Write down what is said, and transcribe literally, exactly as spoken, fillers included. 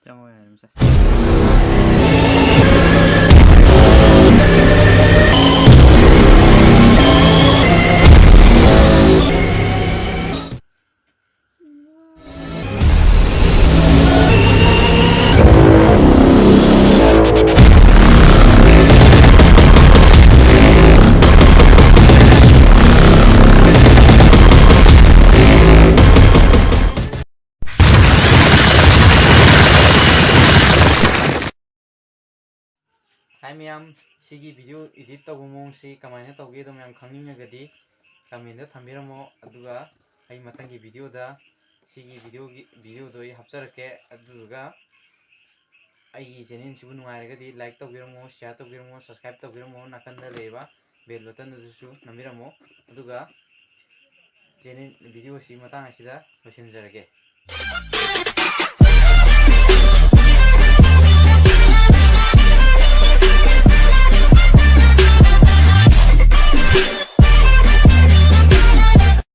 ꯆꯪꯉꯣ ꯌꯥꯔꯦ, ꯃꯁꯦ꯫ ꯍꯥꯏ ꯃꯌꯥꯝ, ꯁꯤꯒꯤ video edit ꯇꯧꯕ ꯃꯑꯣꯡꯁꯤ ꯀꯃꯥꯏꯅ ꯇꯧꯒꯦꯗꯣ ꯃꯌꯥꯝ ꯈꯪꯅꯤꯡꯉꯒꯗꯤ comment ꯊꯝꯕꯤꯔꯝꯃꯣ, ꯑꯗꯨꯒ ꯑꯩ ꯃꯊꯪꯒꯤ video ꯗ ꯁꯤꯒꯤ video ꯒꯤ, video ꯗꯣ ꯑꯩ ꯍꯥꯞꯆꯔꯛꯀꯦ꯫ ꯑꯗꯨꯗꯨꯒ ꯑꯩꯒꯤ channel ꯁꯤꯕꯨ ꯅꯨꯡꯉꯥꯏꯔꯒꯗꯤ like ꯇꯧꯕꯤꯔꯝꯃꯣ, share ꯇꯧꯕꯤꯔꯝꯃꯣ, subscribe ꯇꯧꯕꯤꯔꯝꯃꯣ, ꯅꯥꯀꯟꯗ ꯂꯩꯔꯤꯕ bell button ꯑꯗꯨꯁꯨ ꯅꯝꯕꯤꯔꯝꯃꯣ꯫ ꯑꯗꯨꯒ channel video ꯁꯤ ꯃꯇꯥꯡ ꯑꯁꯤꯗ ꯂꯣꯏꯁꯤꯟꯖꯔꯒꯦ꯫